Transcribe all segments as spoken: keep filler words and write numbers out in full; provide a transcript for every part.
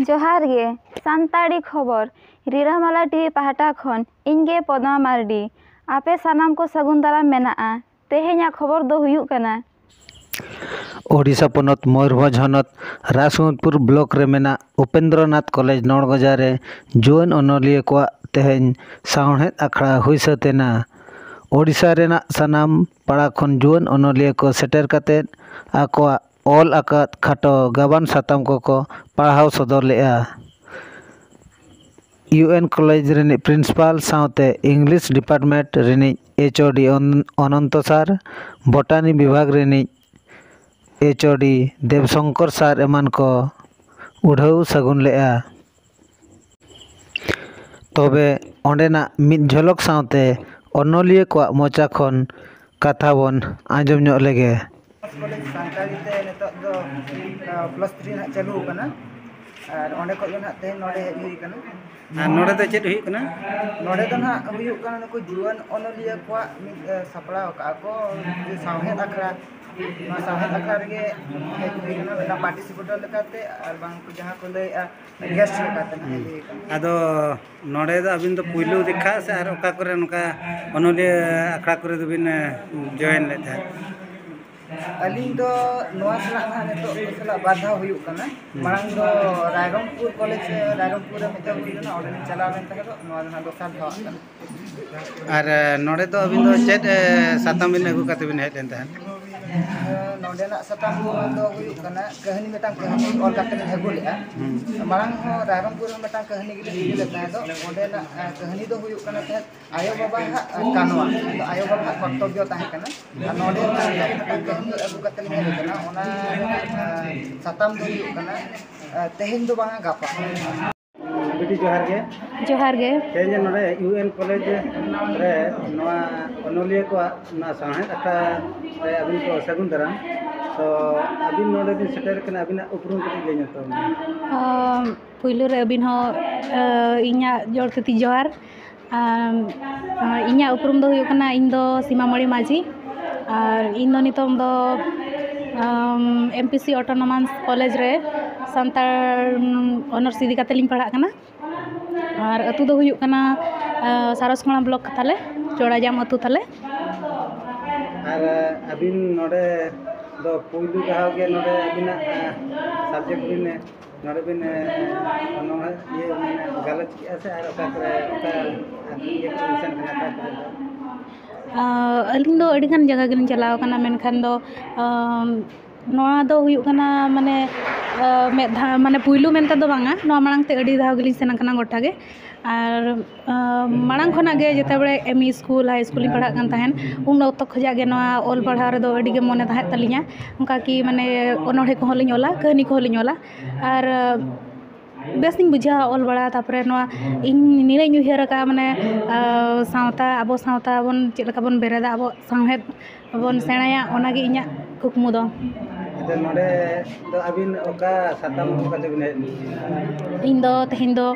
ᱡᱚᱦᱟᱨ ᱜᱮ, ᱥᱟᱱᱛᱟᱲᱤ ᱠᱷᱚᱵᱚᱨ, ᱨᱤᱞᱟᱹᱢᱟᱞᱟ ᱴᱤᱵᱷᱤ ᱯᱟᱦᱴᱟ ᱠᱷᱚᱱ ᱤᱧ ᱜᱮ ᱯᱚᱫᱢᱟ ᱢᱟᱨᱰᱤ᱾ ᱟᱯᱮ ᱥᱟᱱᱟᱢ ᱠᱚ ᱥᱟᱹᱜᱩᱱ ᱫᱟᱨᱟᱢ ᱢᱮᱱᱟᱜᱼᱟ᱾ ᱛᱮᱦᱮᱧᱟᱜ ᱠᱷᱚᱵᱚᱨ ᱫᱚ ᱦᱩᱭᱩᱜ ᱠᱟᱱᱟ, ᱳᱰᱤᱥᱟ ᱯᱚᱱᱚᱛ ᱢᱚᱭᱩᱨᱵᱷᱚᱸᱡᱽ ᱦᱚᱱᱚᱛ ᱨᱟᱡᱽᱢᱚᱦᱚᱱᱯᱩᱨ ᱵᱞᱚᱠ ᱨᱮ ᱢᱮᱱᱟᱜ ᱩᱯᱮᱱᱫᱨᱚᱱᱟᱛᱷ ᱠᱚᱞᱮᱡᱽ ᱱᱚᱲᱜᱚᱡᱟ ᱨᱮ ᱡᱩᱣᱟᱹᱱ ᱚᱱᱚᱞᱤᱭᱟᱹ ᱠᱚᱣᱟᱜ ᱛᱮᱦᱮᱧ ᱥᱟᱶᱦᱮᱫ ᱟᱠᱷᱲᱟ ᱦᱩᱭ ᱥᱟᱹᱛ ᱮᱱᱟ᱾ ᱳᱰᱤᱥᱟ ᱨᱮᱱᱟᱜ ᱥᱟᱱᱟᱢ ᱯᱟᱲᱟ ᱠᱷᱚᱱ ᱡᱩᱣᱟᱹᱱ ᱚᱱᱚᱞᱤᱭᱟᱹ ᱠᱚ ᱥᱮᱴᱮᱨ ᱠᱟᱛᱮ ᱟᱠᱚᱣᱟᱜ ᱚᱞ ᱟᱠᱟᱫ ᱠᱷᱟᱴᱚ ᱜᱟᱵᱟᱱ ᱥᱟᱛᱟᱢ ᱠᱚᱠᱚ ᱯᱟᱲᱦᱟᱣ ᱥᱚᱫᱚᱨ ᱞᱮᱫᱼᱟ᱾ ᱤᱭᱩ ᱮᱱ ᱠᱚᱞᱮᱡᱽ ᱨᱤᱱᱤᱡ ᱯᱨᱤᱱᱥᱤᱯᱟᱞ ᱥᱟᱶᱛᱮ ᱤᱝᱞᱤᱥ ᱰᱤᱯᱟᱨᱴᱢᱮᱱᱴ ᱨᱤᱱᱤᱡ ᱮᱭᱤᱪ ᱳ ᱰᱤ ᱚᱱ-, ᱚᱱᱚᱱᱛᱚ ᱥᱟᱨ, ᱵᱚᱴᱟᱱᱤ ᱵᱤᱵᱷᱟᱜᱽ ᱨᱤᱱᱤᱡ ᱮᱭᱤᱪ ᱳ ᱰᱤ ᱫᱮᱵᱽᱥᱚᱝᱠᱚᱨ ᱥᱟᱨ ᱮᱢᱟᱱ ᱠᱚ ᱩᱰᱷᱟᱹᱣ ᱥᱟᱹᱜᱩᱱ ᱞᱮᱫᱼᱟ᱾ ᱛᱚᱵᱮ ᱚᱸᱰᱮᱱᱟᱜ ᱢᱤᱫ ᱡᱷᱚᱞᱚᱠ ᱥᱟᱶᱛᱮ ᱚᱱᱚᱞᱤᱭᱟᱹ ᱠᱚᱣᱟᱜ ᱢᱚᱪᱟ ᱠᱷᱚᱱ ᱠᱟᱛᱷᱟ ᱵᱚᱱ ᱟᱸᱡᱚᱢ ᱧᱚᱜ ᱞᱮᱜᱮ᱾ ᱠᱚᱞᱮᱡᱽ ᱥᱟᱱᱛᱟᱲᱤ ᱛᱮ ᱱᱤᱛᱚᱜ ᱫᱚ, ᱟ, ᱯᱞᱟᱥ ᱛᱷᱨᱤ ᱱᱟᱦᱟᱜ ᱪᱟᱹᱞᱩ ᱟᱠᱟᱱᱟ᱾ ᱟᱨ ᱚᱸᱰᱮ ᱠᱷᱚᱱ ᱜᱮ ᱱᱟᱦᱟᱜ ᱛᱮᱦᱮᱧ ᱱᱚᱰᱮ ᱦᱮᱡ ᱦᱩᱭ ᱟᱠᱟᱱᱟ᱾ ᱟᱨ ᱱᱚᱰᱮ ᱫᱚ ᱪᱮᱫ ᱦᱩᱭᱩᱜ ᱠᱟᱱᱟ? ᱱᱚᱰᱮ ᱫᱚ ᱱᱟᱦᱟᱜ ᱦᱩᱭᱩᱜ ᱠᱟᱱᱟ, ᱱᱩᱠᱩ ᱡᱩᱣᱟᱹᱱ ᱚᱱᱚᱞᱤᱭᱟᱹ ᱠᱚᱣᱟᱜ ᱢᱤᱫ, ᱮ, ᱥᱟᱯᱲᱟᱣ ᱟᱠᱟᱫᱼᱟ ᱠᱚ, ᱡᱮ ᱥᱟᱶᱦᱮᱫ ᱟᱠᱷᱲᱟ, ᱱᱚᱣᱟ ᱥᱟᱶᱦᱮᱫ ᱟᱠᱷᱲᱟ ᱨᱮᱜᱮ ᱦᱮᱡ ᱦᱩᱭ ᱟᱠᱟᱱᱟ, ᱢᱤᱫᱴᱟᱝ ᱯᱟᱨᱴᱤᱥᱤᱯᱮᱴᱚᱨ ᱞᱮᱠᱟᱛᱮ, ᱟᱨ ᱵᱟᱝ ᱡᱟᱦᱟᱸ ᱠᱚ ᱞᱟᱹᱭᱮᱫᱼᱟ, ᱜᱮᱥᱴ ᱞᱮᱠᱟᱛᱮ ᱱᱟᱦᱟᱜ ᱦᱮᱡ ᱦᱩᱭ ᱟᱠᱟᱱᱟ᱾ ᱟᱫᱚ ᱱᱚᱰᱮ ᱫᱚ ᱟᱹᱵᱤᱱ ᱫᱚ ᱯᱩᱭᱞᱩ ᱫᱮᱠᱷᱟ ᱥᱮ ᱟᱨ ᱚᱠᱟ ᱠᱚᱨᱮ ᱱᱚᱝᱠᱟ ᱚᱱᱚᱞᱤᱭᱟᱹ ᱟᱠᱷᱲᱟ ᱠᱚᱨᱮ ᱫᱚᱵᱤᱱ, ᱮ, ᱡᱚᱭᱮᱱ ᱞᱮᱫ ᱛᱟᱦᱮᱸᱫ? ᱟᱹᱞᱤᱧ ᱫᱚ ᱱᱚᱣᱟ ᱥᱟᱞᱟᱜ ᱱᱟᱦᱟᱜ ᱱᱤᱛᱚᱜ ᱥᱟᱞᱟᱜ ᱵᱟᱨ ᱫᱷᱟᱣ ᱦᱩᱭᱩᱜ ᱠᱟᱱᱟ᱾ ᱦᱩᱸ᱾ ᱢᱟᱲᱟᱝ ᱫᱚ ᱨᱟᱭᱨᱚᱝᱯᱩᱨ ᱠᱚᱞᱮᱡᱽ, ᱨᱟᱭᱨᱚᱝᱯᱩᱨ ᱨᱮ ᱢᱤᱫ ᱫᱷᱟᱣ ᱦᱩᱭ ᱞᱮᱱᱟ, ᱚᱸᱰᱮ ᱞᱤᱧ ᱪᱟᱞᱟᱣ ᱞᱮᱱ ᱛᱟᱦᱮᱸᱫ, ᱱᱚᱣᱟ ᱫᱚ ᱱᱟᱦᱟᱜ ᱫᱚᱥᱟᱨ ᱫᱷᱟᱣᱟᱜ ᱠᱟᱱᱟ᱾ ᱟᱨ, ᱮ, ᱱᱚᱰᱮ ᱫᱚ ᱟᱹᱵᱤᱱ ᱫᱚ ᱪᱮᱫ, ᱮ, ᱥᱟᱛᱟᱢ ᱵᱤᱱ ᱟᱹᱜᱩ ᱠᱟᱛᱮ ᱵᱤᱱ ᱦᱮᱡ ᱞᱮᱱ ᱛᱟᱦᱮᱸᱫ? ᱮ, ᱱᱚᱰᱮᱱᱟᱜ ᱥᱟᱛᱟᱢ ᱫᱚ ᱦᱩᱭᱩᱜ ᱠᱟᱱᱟ, ᱠᱟᱹᱦᱱᱤ, ᱢᱤᱫᱴᱟᱝ ᱠᱟᱹᱦᱱᱤ ᱚᱞ ᱠᱟᱛᱮ ᱞᱤᱧ ᱟᱹᱜᱩ ᱞᱮᱫᱼᱟ᱾ ᱦᱩᱸ᱾ ᱢᱟᱲᱟᱝ ᱦᱚᱸ ᱨᱟᱭᱨᱚᱝᱯᱩᱨ ᱨᱮ ᱢᱤᱫᱴᱟᱝ ᱠᱟᱹᱦᱱᱤ ᱜᱮᱞᱤᱧ ᱟᱹᱜᱩ ᱞᱮᱫ ᱛᱟᱦᱮᱸ ᱫᱚ, ᱚᱸᱰᱮᱱᱟᱜ, ᱮ, ᱠᱟᱹᱦᱱᱤ ᱫᱚ ᱦᱩᱭᱩᱜ ᱠᱟᱱᱟ ᱛᱟᱦᱮᱸᱫ ᱟᱭᱳ ᱵᱟᱵᱟ ᱦᱟᱜ ᱠᱟᱱᱣᱟ, ᱟᱭᱳ ᱵᱟᱵᱟ ᱦᱟᱜ ᱠᱚᱨᱛᱚᱵᱽᱵᱚ ᱛᱟᱦᱮᱸ ᱠᱟᱱᱟ᱾ ᱟᱨ ᱱᱚᱰᱮ ᱚᱱᱟ ᱢᱤᱫᱴᱟᱝ ᱠᱟᱹᱦᱱᱤ ᱟᱹᱜᱩ ᱠᱟᱛᱮ ᱞᱤᱧ ᱦᱮᱡ ᱟᱠᱟᱱᱟ, ᱚᱱᱟ ᱨᱮᱱᱟᱜ, ᱮ, ᱥᱟᱛᱟᱢ ᱫᱚ ᱦᱩᱭᱩᱜ ᱠᱟᱱᱟ, ᱮ, ᱛᱮᱦᱮᱧ ᱫᱚ ᱵᱟᱝᱟ ᱜᱟᱯᱟ᱾ ᱟᱹᱰᱤ ᱡᱚᱦᱟᱨ ᱜᱮ᱾ ᱡᱚᱦᱟᱨ ᱜᱮ᱾ ᱛᱮᱦᱮᱧ ᱱᱚᱰᱮ ᱤᱭᱩ ᱮᱱ ᱠᱚᱞᱮᱡᱽ ᱨᱮ ᱱᱚᱣᱟ ᱚᱱᱚᱞᱤᱭᱟᱹ ᱠᱚᱣᱟᱜ ᱱᱚᱣᱟ ᱥᱟᱶᱦᱮᱫ ᱟᱠᱷᱲᱟ ᱨᱮ ᱟᱹᱵᱤᱱ ᱠᱚ ᱥᱟᱹᱜᱩᱱ ᱫᱟᱨᱟᱢ᱾ ᱛᱚ ᱟᱹᱵᱤᱱ ᱱᱚᱰᱮ ᱵᱤᱱ ᱥᱮᱴᱮᱨ ᱠᱟᱱᱟ, ᱟᱹᱵᱤᱱᱟᱜ ᱩᱯᱨᱩᱢ ᱠᱟᱹᱴᱤᱡ ᱞᱟᱹᱭ ᱧᱚᱜ ᱛᱟᱵᱚᱱ ᱵᱤᱱ᱾ ᱟᱢ, ᱯᱩᱭᱞᱩ ᱨᱮ ᱟᱹᱵᱤᱱ ᱦᱚᱸ, ᱟᱹ, ᱤᱧᱟᱹᱜ ᱡᱚᱦᱟᱨ ᱛᱤᱛᱤ ᱡᱚᱦᱟᱨ᱾ ᱟᱢ, ᱟᱹ, ᱤᱧᱟᱹᱜ ᱩᱯᱨᱩᱢ ᱫᱚ ᱦᱩᱭᱩᱜ ᱠᱟᱱᱟ, ᱤᱧ ᱫᱚ ᱥᱤᱢᱟᱢᱚᱬᱤ ᱢᱟᱹᱡᱷᱤ᱾ ᱟᱨ ᱤᱧ ᱫᱚ ᱱᱤᱛᱚᱝ ᱫᱚ, ᱟᱢ, M P C Autonomous College ᱨᱮ ᱥᱟᱱᱛᱟᱲ, ᱩᱢ, honours ᱤᱫᱤ ᱠᱟᱛᱮ ᱞᱤᱧ ᱯᱟᱲᱦᱟᱜ ᱠᱟᱱᱟ᱾ ᱟᱨ ᱟᱹᱛᱩ ᱫᱚ ᱦᱩᱭᱩᱜ ᱠᱟᱱᱟ, ᱟᱸ, ᱥᱟᱨᱚᱥᱠᱷᱚᱬᱟ block ᱛᱟᱞᱮ, ᱪᱚᱲᱟᱡᱟᱢ ᱟᱹᱛᱩ ᱛᱟᱞᱮ᱾ ᱟᱨ ᱟᱹᱵᱤᱱ ᱱᱚᱰᱮ ᱫᱚ ᱯᱩᱭᱞᱩ ᱫᱷᱟᱣ ᱜᱮ ᱱᱚᱰᱮ ᱟᱹᱵᱤᱱᱟᱜ, ᱟᱸ, subject ᱵᱤᱱ, ᱱᱚᱰᱮ ᱵᱤᱱ, ᱟᱸ, ᱱᱚᱣᱟ ᱤᱭᱟᱹ ᱢᱟᱱᱮ ᱜᱟᱞᱚᱪ ᱠᱮᱜᱼᱟ ᱥᱮ ᱟᱨ ᱚᱠᱟ ᱠᱚᱨᱮ, ᱚᱠᱟ ᱤᱭᱟᱹ ᱠᱚ ᱢᱮᱱᱟᱜ ᱠᱟᱱᱟ, ᱚᱠᱟ ᱠᱚᱨᱮ ᱫᱚ? ᱟᱸ, ᱟᱹᱞᱤᱧ ᱫᱚ ᱟᱹᱰᱤᱜᱟᱱ ᱡᱟᱭᱜᱟ ᱜᱮᱞᱤᱧ ᱪᱟᱞᱟᱣ ᱠᱟᱱᱟ, ᱢᱮᱱᱠᱷᱟᱱ ᱫᱚ, ᱟᱸ, ᱱᱚᱣᱟ ᱫᱚ ᱦᱩᱭᱩᱜ ᱠᱟᱱᱟ, ᱢᱟᱱᱮ, ᱟᱸ, ᱢᱤᱫ ᱫᱷᱟᱣ, ᱢᱟᱱᱮ, ᱯᱩᱭᱞᱩ ᱢᱮᱱᱛᱮ ᱫᱚ ᱵᱟᱝᱟ, ᱱᱚᱣᱟ ᱢᱟᱲᱟᱝ ᱛᱮ ᱟᱹᱰᱤ ᱫᱷᱟᱣ ᱜᱮᱞᱤᱧ ᱥᱮᱱ ᱟᱠᱟᱱᱟ ᱜᱚᱴᱟ ᱜᱮ᱾ ᱟᱨ, ᱟᱸ, ᱢᱟᱲᱟᱝ ᱠᱷᱚᱱᱟᱜ ᱜᱮ ᱡᱮᱛᱮ ᱵᱟᱲᱮ ᱮᱢ ᱤ ᱥᱠᱩᱞ, ᱦᱟᱭ ᱥᱠᱩᱞ ᱞᱤᱧ ᱯᱟᱲᱦᱟᱜ ᱠᱟᱱ ᱛᱟᱦᱮᱸᱫ, ᱩᱱ ᱚᱠᱛᱚ ᱠᱷᱚᱱᱟᱜ ᱜᱮ ᱱᱚᱣᱟ ᱚᱞ ᱯᱟᱲᱦᱟᱣ ᱨᱮᱫᱚ ᱟᱹᱰᱤ ᱜᱮ ᱢᱚᱱᱮ ᱛᱟᱦᱮᱸᱫ ᱛᱟᱹᱞᱤᱧᱟ᱾ ᱚᱱᱠᱟ ᱠᱤ, ᱢᱟᱱᱮ, ᱚᱱᱚᱬᱦᱮ ᱠᱚᱦᱚᱸ ᱞᱤᱧ ᱚᱞᱟ, ᱠᱟᱹᱦᱱᱤ ᱠᱚᱦᱚᱸ ᱞᱤᱧ ᱚᱞᱟ᱾ ᱟᱨ, ᱵᱮᱥ ᱤᱧ ᱵᱩᱡᱷᱟᱹᱣᱟ ᱚᱞ ᱵᱟᱲᱟ᱾ ᱛᱟᱨᱯᱚᱨᱮ ᱱᱚᱣᱟ ᱤᱧ ᱱᱤᱱᱟᱹᱜ ᱤᱧ ᱩᱭᱦᱟᱹᱨ ᱟᱠᱟᱫᱼᱟ, ᱢᱟᱱᱮ, ᱟᱸ, ᱥᱟᱶᱛᱟ, ᱟᱵᱚ ᱥᱟᱶᱛᱟ ᱵᱚᱱ ᱪᱮᱫ ᱞᱮᱠᱟ ᱵᱚᱱ ᱵᱮᱨᱮᱫᱟ, ᱟᱵᱚ ᱥᱟᱶᱦᱮᱫ ᱵᱚᱱ ᱥᱮᱬᱟᱭᱟ, ᱚᱱᱟᱜᱮ ᱤᱧᱟᱹᱜ ᱠᱩᱠᱢᱩ ᱫᱚ᱾ ᱟᱪᱪᱷᱟ, ᱱᱚᱰᱮ ᱫᱚ ᱟᱹᱵᱤᱱ ᱚᱠᱟ ᱥᱟᱛᱟᱢ ᱟᱹᱜᱩ ᱠᱟᱛᱮ ᱵᱤᱱ ᱦᱮᱡ ᱞᱮᱱᱟ? ᱤᱧ ᱫᱚ ᱛᱮᱦᱮᱧ ᱫᱚ,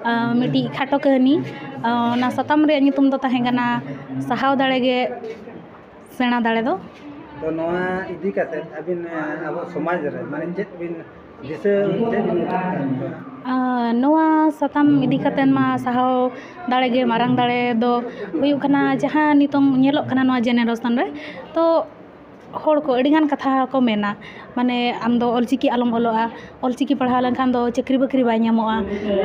ᱟᱸ, ᱢᱤᱫᱴᱤᱡ ᱠᱷᱟᱴᱚ ᱠᱟᱹᱦᱱᱤ, ᱟᱸ, ᱚᱱᱟ ᱥᱟᱛᱟᱢ ᱨᱮᱭᱟᱜ ᱧᱩᱛᱩᱢ ᱫᱚ ᱛᱟᱦᱮᱸ ᱠᱟᱱᱟ ᱥᱟᱦᱟᱣ ᱫᱟᱲᱮ ᱜᱮ ᱥᱮᱬᱟ ᱫᱟᱲᱮ ᱫᱚ᱾ ᱛᱚ, ᱱᱚᱣᱟ ᱤᱫᱤ ᱠᱟᱛᱮ ᱟᱹᱵᱤᱱ, ᱟᱸ, ᱟᱵᱚ ᱥᱚᱢᱟᱡᱽ ᱨᱮ, ᱢᱟᱱᱮ, ᱪᱮᱫ ᱵᱤᱱ ᱫᱤᱥᱟᱹ, ᱪᱮᱫ ᱵᱤᱱ ᱩᱫᱩᱜ ᱠᱟᱜᱼᱟ? ᱟᱸ, ᱱᱚᱣᱟ ᱥᱟᱛᱟᱢ ᱤᱫᱤ ᱠᱟᱛᱮ ᱢᱟ ᱥᱟᱦᱟᱣ ᱫᱟᱲᱮ ᱜᱮ ᱢᱟᱨᱟᱝ ᱫᱟᱲᱮ ᱫᱚ ᱦᱩᱭᱩᱜ ᱠᱟᱱᱟ, ᱡᱟᱦᱟᱸ ᱱᱤᱛᱚᱝ ᱧᱮᱞᱚᱜ ᱠᱟᱱᱟ ᱱᱚᱣᱟ generation ᱨᱮ, ᱛᱚ ᱦᱚᱲ ᱠᱚ ᱟᱹᱰᱤᱜᱟᱱ ᱠᱟᱛᱷᱟ ᱠᱚ ᱢᱮᱱᱟ, ᱢᱟᱱᱮ, "ᱟᱢ ᱫᱚ ᱚᱞᱪᱤᱠᱤ ᱟᱞᱚᱢ ᱚᱞᱚᱜᱼᱟ, ᱚᱞᱪᱤᱠᱤ ᱯᱟᱲᱦᱟᱣ ᱞᱮᱱᱠᱷᱟᱱ ᱫᱚ ᱪᱟᱹᱠᱨᱤ ᱵᱟᱹᱠᱨᱤ ᱵᱟᱭ ᱧᱟᱢᱚᱜᱼᱟ",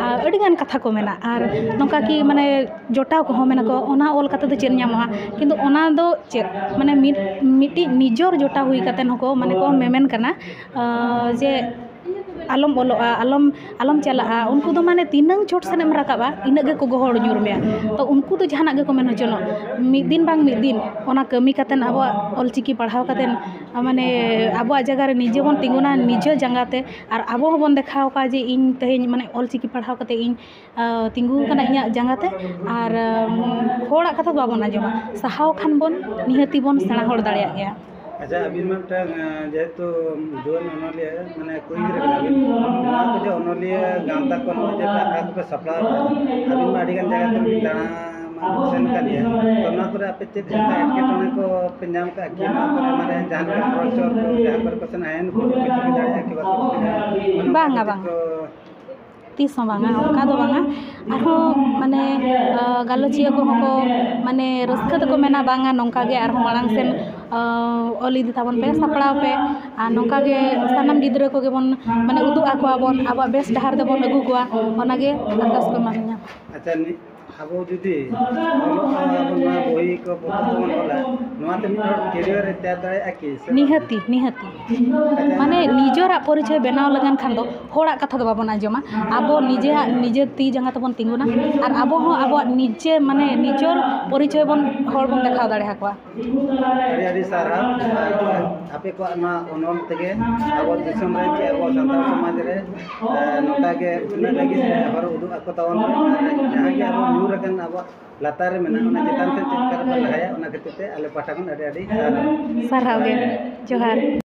ᱟᱨ ᱟᱹᱰᱤᱜᱟᱱ ᱠᱟᱛᱷᱟ ᱠᱚ ᱢᱮᱱᱟ᱾ ᱟᱨ ᱱᱚᱝᱠᱟ ᱠᱤ, ᱢᱟᱱᱮ, ᱡᱚᱴᱟᱣ ᱠᱚᱦᱚᱸ ᱢᱮᱱᱟ ᱠᱚ, "ᱚᱱᱟ ᱚᱞ ᱠᱟᱛᱮ ᱫᱚ ᱪᱮᱫ ᱧᱟᱢᱚᱜᱼᱟ?" ᱠᱤᱱᱛᱩ ᱚᱱᱟ ᱫᱚ ᱪᱮᱫ, ᱢᱟᱱᱮ, ᱢᱤᱫ, ᱢᱤᱫᱴᱤᱡ ᱱᱤᱡᱚᱨ ᱡᱚᱴᱟᱣ ᱦᱩᱭ ᱠᱟᱛᱮ ᱦᱚᱸᱠᱚ, ᱢᱟᱱᱮ, ᱠᱚ ᱢᱮᱢᱮᱱ ᱠᱟᱱᱟ, ᱟᱸ, ᱡᱮ ᱟᱞᱚᱢ ᱚᱞᱚᱜᱼᱟ, ᱟᱞᱚᱢ ᱟᱞᱚᱢ ᱪᱟᱞᱟᱜᱼᱟ, ᱩᱱᱠᱩ ᱫᱚ ᱢᱟᱱᱮ ᱛᱤᱱᱟᱹᱝ ᱪᱷᱳᱴ ᱥᱮᱱ ᱮᱢ ᱨᱟᱠᱟᱵᱼᱟ, ᱤᱱᱟᱹᱜ ᱜᱮᱠᱚ ᱜᱚᱦᱚᱲ ᱧᱩᱨ ᱢᱮᱭᱟ᱾ ᱛᱚ ᱩᱱᱠᱩ ᱫᱚ ᱡᱟᱦᱟᱱᱟᱜ ᱜᱮᱠᱚ ᱢᱮᱱ ᱦᱚᱪᱚᱱᱚᱜ, ᱢᱤᱫ ᱫᱤᱱ ᱵᱟᱝ ᱢᱤᱫ ᱫᱤᱱ ᱚᱱᱟ ᱠᱟᱹᱢᱤ ᱠᱟᱛᱮᱫ ᱟᱵᱚᱣᱟᱜ ᱚᱞᱪᱤᱠᱤ ᱯᱟᱲᱦᱟᱣ ᱠᱟᱛᱮᱫ ᱢᱟᱱᱮ ᱟᱵᱚᱣᱟᱜ ᱡᱟᱭᱜᱟ ᱨᱮ ᱱᱤᱡᱮ ᱵᱚᱱ ᱛᱤᱸᱜᱩᱱᱟ, ᱱᱤᱡᱮ ᱡᱟᱸᱜᱟ ᱛᱮ, ᱟᱨ ᱟᱵᱚ ᱦᱚᱸᱵᱚᱱ ᱫᱮᱠᱷᱟᱣ ᱠᱚᱣᱟ ᱡᱮ ᱤᱧ ᱛᱮᱦᱮᱧ ᱢᱟᱱᱮ ᱚᱞᱪᱤᱠᱤ ᱯᱟᱲᱦᱟᱣ ᱠᱟᱛᱮᱫ ᱤᱧ ᱟᱸ, ᱛᱤᱸᱜᱩ ᱟᱠᱟᱱᱟ ᱤᱧᱟᱹᱜ ᱡᱟᱸᱜᱟ ᱛᱮ, ᱟᱨ ᱟᱸ, ᱦᱚᱲᱟᱜ ᱠᱟᱛᱷᱟ ᱫᱚ ᱵᱟᱵᱚᱱ ᱟᱸᱡᱚᱢᱟ, ᱥᱟᱦᱟᱣ ᱠᱷᱟᱱ ᱵᱚᱱ ᱱᱤᱦᱟᱹᱛᱤ ᱵᱚᱱ ᱥᱮᱬᱟ ᱦᱚᱲ ᱫᱟᱲᱮᱭᱟᱜ ᱜᱮᱭᱟ᱾ ᱟᱪᱪᱷᱟ, ᱟᱹᱵᱤᱱ ᱢᱟ ᱢᱤᱫᱴᱟᱝ, ᱟᱸ, ᱡᱮᱦᱮᱛᱩ ᱡᱩᱣᱟᱹᱱ ᱚᱱᱚᱞᱤᱭᱟᱹ, ᱢᱟᱱᱮ ᱠᱩᱲᱤ ᱜᱤᱫᱽᱨᱟᱹ ᱠᱟᱱᱟ ᱵᱤᱱ, ᱱᱚᱣᱟ ᱠᱚ ᱡᱮ ᱚᱱᱚᱞᱤᱭᱟᱹ ᱜᱟᱶᱛᱟ ᱠᱚ ᱱᱚᱜᱼᱚᱭ ᱡᱮ ᱟᱠᱷᱲᱟ ᱠᱚᱯᱮ ᱥᱟᱯᱲᱟᱣ ᱮᱫᱟ, ᱟᱹᱵᱤᱱ ᱢᱟ ᱟᱹᱰᱤ ᱜᱟᱱ ᱡᱟᱭᱜᱟ ᱠᱚᱨᱮ ᱵᱤᱱ ᱫᱟᱬᱟ ᱢᱟ ᱥᱮᱱ ᱠᱟᱱ ᱜᱮᱭᱟ, ᱛᱚ ᱱᱚᱣᱟ ᱠᱚᱨᱮ ᱟᱯᱮ ᱪᱮᱫ ᱞᱮᱠᱟ ᱮᱴᱠᱮᱴᱚᱬᱮ ᱠᱚ ᱯᱮ ᱧᱟᱢ ᱠᱟᱜᱼᱟ ᱠᱤ? ᱱᱚᱣᱟ ᱠᱚᱨᱮ ᱢᱟᱱᱮ ᱡᱟᱦᱟᱸ ᱞᱮᱠᱟ ᱴᱚᱨᱪᱚᱨ ᱠᱚ, ᱡᱟᱦᱟᱸ ᱠᱚᱨᱮ ᱠᱚ ᱥᱮᱱᱟ, ᱦᱮᱸ, ᱱᱩᱠᱩ ᱪᱮᱫ ᱠᱚ ᱪᱤᱠᱟᱹ ᱫᱟᱲᱮᱭᱟᱜᱼᱟ ᱠᱤ ᱵᱟᱠᱚ ᱪᱤᱠᱟᱹ ᱫᱟᱲᱮᱭᱟᱜᱼᱟ? ᱵᱟᱝᱟ, ᱵᱟᱝᱟ᱾ ᱛᱤᱥ ᱦᱚᱸ ᱵᱟᱝᱟ, ᱚᱱᱠᱟ ᱫᱚ ᱵᱟᱝᱟ᱾ ᱟᱨᱦᱚᱸ ᱢᱟᱱᱮ, ᱟᱸ, ᱜᱟᱞᱚᱪᱤᱭᱟᱹ ᱠᱚᱦᱚᱸ ᱠᱚ ᱢᱟᱱᱮ ᱨᱟᱹᱥᱠᱟᱹ ᱛᱮᱠᱚ ᱢᱮᱱᱟ, "ᱵᱟᱝᱟ, ᱱᱚᱝᱠᱟ ᱜᱮ ᱟᱨᱦᱚᱸ ᱢᱟᱲᱟᱝ ᱥᱮᱱ, ᱟᱸ, ᱚᱞ ᱤᱫᱤ ᱛᱟᱵᱚᱱ ᱯᱮ, ᱥᱟᱯᱲᱟᱣ ᱯᱮ, ᱟᱨ ᱱᱚᱝᱠᱟ ᱜᱮ ᱥᱟᱱᱟᱢ ᱜᱤᱫᱽᱨᱟᱹ ᱠᱚᱜᱮ ᱵᱚᱱ ᱢᱟᱱᱮ ᱩᱫᱩᱜ ᱟᱠᱚᱣᱟ ᱵᱚᱱ, ᱟᱵᱚᱣᱟᱜ ᱵᱮᱥ ᱰᱟᱦᱟᱨ ᱛᱮᱵᱚᱱ ᱟᱹᱜᱩ ᱠᱚᱣᱟ", ᱚᱱᱟᱜᱮ ᱟᱨᱫᱟᱥ ᱠᱚ ᱮᱢᱟᱞᱤᱧᱟ᱾ ᱟᱪᱪᱷᱟ, ᱱᱤ-, ᱟᱵᱚ ᱡᱩᱫᱤ ᱚᱞᱚᱜ ᱯᱟᱲᱦᱟᱜ ᱟᱵᱚᱱ, ᱱᱚᱣᱟ ᱵᱳᱭ ᱠᱚ ᱯᱚᱛᱚᱵ ᱠᱚᱵᱚᱱ ᱚᱞᱟ, ᱱᱚᱣᱟᱛᱮ ᱢᱤᱫ ᱦᱚᱲ career ᱮ ᱛᱮᱭᱟᱨ ᱫᱟᱲᱮᱭᱟᱜᱼᱟ ᱠᱤ ᱥᱮ ᱵᱟᱝ? ᱱᱤᱦᱟᱹᱛᱤ, ᱱᱤᱦᱟᱹᱛᱤ᱾ ᱢᱟᱱᱮ ᱱᱤᱡᱮᱨᱟᱜ ᱯᱚᱨᱤᱪᱚᱭ ᱵᱮᱱᱟᱣ ᱞᱟᱹᱜᱤᱫ ᱠᱷᱟᱱ ᱫᱚ ᱦᱚᱲᱟᱜ ᱠᱟᱛᱷᱟ ᱫᱚ ᱵᱟᱵᱚᱱ ᱟᱸᱡᱚᱢᱟ, ᱟᱵᱚ ᱱᱤᱡᱮᱨᱟᱜ, ᱱᱤᱡᱮ ᱛᱤ ᱡᱟᱸᱜᱟ ᱛᱮᱵᱚᱱ ᱛᱤᱸᱜᱩᱱᱟ, ᱟᱨ ᱟᱵᱚ ᱦᱚᱸ ᱟᱵᱚᱣᱟᱜ ᱱᱤᱡᱮ ᱢᱟᱱᱮ ᱱᱤᱡᱚᱨ ᱯᱚᱨᱤᱪᱚᱭ ᱵᱚᱱ ᱦᱚᱲ ᱵᱚᱱ ᱫᱮᱠᱷᱟᱣ ᱫᱟᱲᱮ ᱟᱠᱚᱣᱟ᱾ ᱟᱹᱰᱤ ᱟᱹᱰᱤ ᱥᱟᱨᱦᱟᱣ᱾ ᱟᱯᱮ ᱠᱚᱣᱟᱜ ᱱᱚᱣᱟ ᱚᱱᱚᱞ ᱛᱮᱜᱮ ᱟᱵᱚ ᱫᱤᱥᱚᱢ ᱨᱮ ᱪᱮ ᱟᱵᱚ ᱥᱟᱱᱛᱟᱲ ᱥᱚᱢᱟᱡᱽ ᱨᱮ, ᱮ, ᱱᱚᱝᱠᱟ ᱜᱮ ᱩᱛᱱᱟᱹᱜ ᱞᱟᱹᱜᱤᱫ ᱦᱚᱨ ᱩᱫᱩᱜ ᱟᱠᱚ ᱛᱟᱵᱚᱱ ᱯᱮ᱾ ᱟᱨ ᱡᱟᱦᱟᱸ ᱜᱮ ᱟᱵᱚ ᱧᱩᱨ ᱟᱠᱟᱱ ᱟᱵᱚᱣᱟᱜ ᱞᱟᱛᱟᱨ ᱨᱮ ᱢᱮᱱᱟᱜᱼᱟ, ᱚᱱᱟ ᱪᱮᱛᱟᱱ ᱥᱮᱫ ᱪᱮᱫ ᱞᱮᱠᱟ ᱨᱮᱵᱚᱱ ᱞᱟᱦᱟᱭᱟ, ᱚᱱᱟ ᱠᱷᱟᱹᱛᱤᱨ ᱛᱮ ᱟᱞᱮ ᱯᱟᱦᱴᱟ ᱠᱷᱚᱱ ᱟᱹᱰᱤ ᱟᱹᱰᱤ ᱥᱟᱨᱦᱟᱣ᱾ ᱥᱟᱨᱦᱟᱣ ᱜᱮ᱾ ᱡᱚᱦᱟᱨ᱾